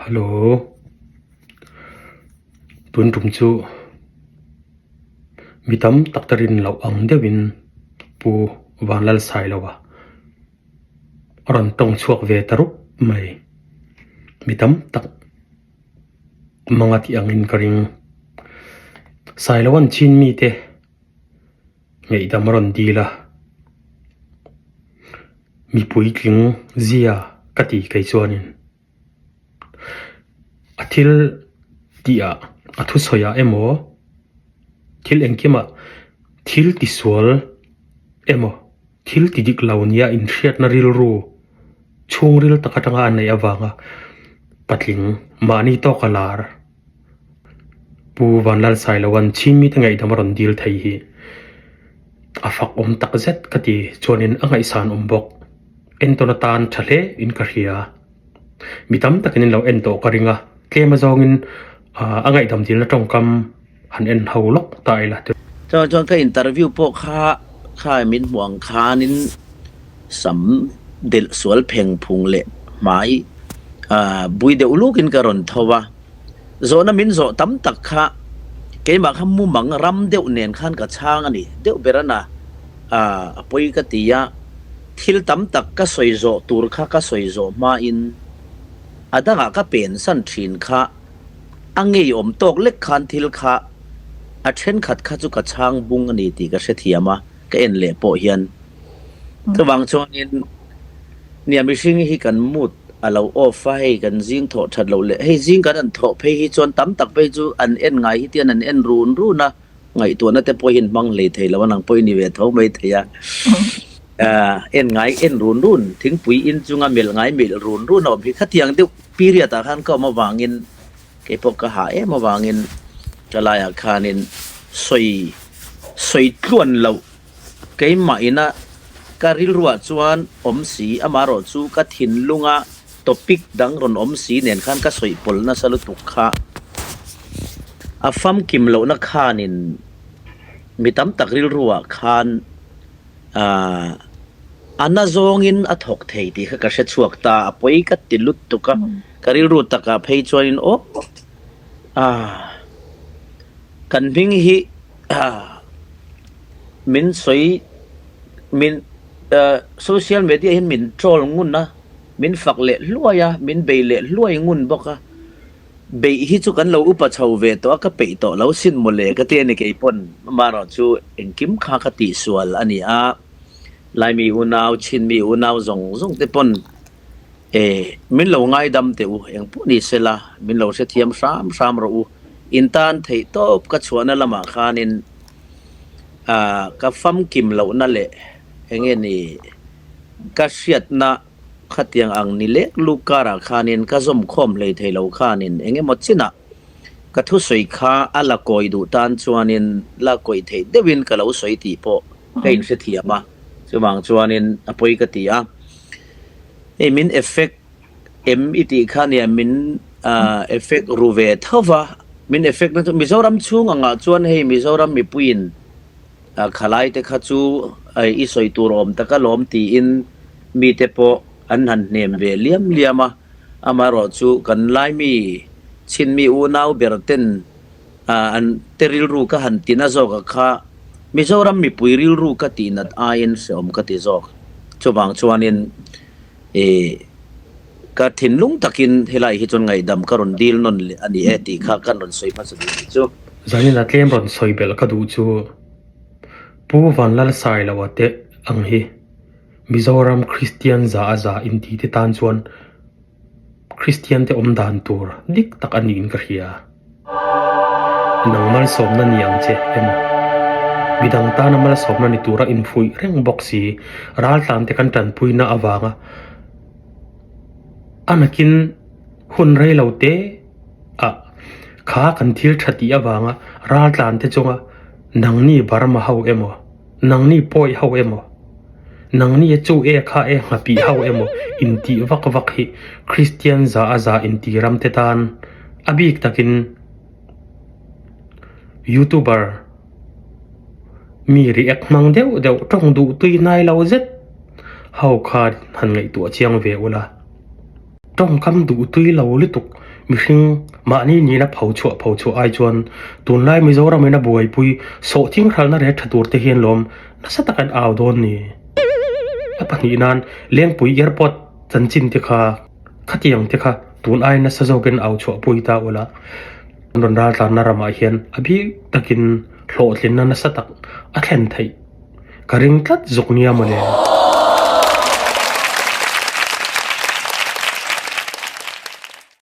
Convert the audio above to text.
Hello. Tun tum chu mi tam tak te rin loh ang deuhin Pu Vanlalsailoa a rawn tawng chhuak ve ta rup mai. Mi tam tak manga tih angin ka ring. Sailoa'n chin mite ngaihdam a rawn dil a, mi puitling zia ka ti kei chuanin a thil tih ah a thusawi ah emaw thil engkimah thil tisual emaw thil ti dik lo nia inhriatna rilru chhungril tak atanga a neih avanga patling mahni tawka lar Pu Vanlalsailoa'n Chhingmite ngaihdam a rawn dil thei hi a fak awm tak zet ka ti chuanin a ngaihsan awm bawk. Entawn atan tha hle in ka hria. Mi tam takin in lo en tawh ka ring a, tlem azawngin a ngaihdam dilna tawngkam han en ho lawk ta ila. Chuan chuan ka interview pawh kha kha min hmuh ang khanin sam delh sual pheng phung leh hmai bui deuh lukin ka rawn tho a. Zawhna min zawh tam tak kha keimah kha mumang ram deuh nen khan ka chhang a ni. Deuh ber a na a pawi ka ti a, thil tam tak ka sawi zawh tur kha ka sawi zawh hmain a dangah ka pensan thin kha a ngeiawm tawk lek khan thil kha a thenkhat kha chu ka chhang bung a ni tih ka hrethiam a, ka en leh pawh hian. Chuvang chuanin nia mihring hi kan mood a lo off a, hei kan zing thawh that loh leh hei zing kan han thawh phei hi chuan tam tak phei chu an en ngai hi tian an en run run a, ngaihtuahna te pawh hian hmang hlei thei lo a, nang pawh i ni ve tho mai thei a, en ngai en run run thingpui in chunga melh ngai melh run run a awm hi khatiang deuh period ah khan ka awm avangin kei pawh ka hah em avangin ka laiah khanin sawi sawi tluan loh. Keimah ina ka rilruah chuan awm si, amaherawh chu ka thinlunga topic dang rawn awm si nen khan ka sawi pawlh nasa lutuk kha. A famkim lohna khanin mi tam tak rilruah khan a na zawngin a thawk thei tih kha ka hre chhuak ta, a pawi ka ti lutuk a, ka rilru takah phei chuanin aw kan hming hi Min sawi min social media hian min troll ngun a, min fak leh hluai a, min bei leh hluai ngun bawk a. Beih hi chu kan lo upa chho ve tawh a, ka peih tawh lo sin mawle ka ti a ni kei pawn. Amaherawh chu engkim kha ka tihsual a ni a, Laimi unau, Chinmi unau zawng zawng te pawn E, min lo ngaidam teh u, eng pawh ni sela, min lo hrethiam hram hram rawh u. In tan theih tawp ka chhuahna lamah khanin ah ka famkim lohna leh eng nge ni ka hriatna khatiang ang ni lek luk karah khanin ka zawmkhawm hlei thei lo khanin eng emaw chinah ka thusawi kha a la kawi duh tan chuanin la kawih theih deuhin ka lo sawi tih pawh ka inhrethiam a, chuvang chuanin a pawi ka ti a. Hei min effect em i tih kha nia min effect ru ve tho va, min effect na chu Mizoram chhung angah chuan hei Mizoram mipuiin khalai te kha chu i sawi tur awm tak alawm tiin mite pawh an han hnem ve liam liam a, amaherawh chu kan Laimi Chinmi unau ber ten an te rilru ka han ti na zawk a kha Mizoram mipui rilru ka tih nat aiin hreawm ka ti zawk. Chuvang chuanin ih ka thinlung takin helai hi chuan ngaihdam ka rawn dil nawn leh a ni e tih kha kan rawn sawi hmasa duh tih chu. Zanin a tlem rawn sawi belh ka duh chu Pu Vanlalsailoa te ang hi Mizoram Kristian za a za inti te tan chuan Kristian te awm dan tur dik tak a niin ka hria. Nang malsawmna ni ang che emaw? Midang tana malsawmna ni tura infuih reng bawk si, raltlan te kan tanpuina avanga a nakin hun rei lo te ah kha kan thil tha tih avanga raltlan te chunga nangni Burma ho emaw? Nangni pawi ho emaw, nangni a chu e kha e nghapih ho emaw intih vak vak hi Kristian za a za inti ram te tan a bik takin YouTuber mi react hmang deuh deuh tawng duh tui nai lo zet ho khan han ngaihtuah chiang ve ula. Tawngkam duh tui lo lutuk mihring mahni nihna pho chhuah pho chhuah ai chuan tunlai Mizoram in a buaipui sawhthing hralhna rel tha tur te hian lawm nasa tak an au dawn ni. A pahnih nan Lengpui Airport chanchin te kha khatiang te kha tun ai nasa zawkin au chhuah pui ta ula an rawn raltlanna ramah hian a bik takin hlawhtlinna nasa tak a thlen theih ka ring tlat zuk nia mawle.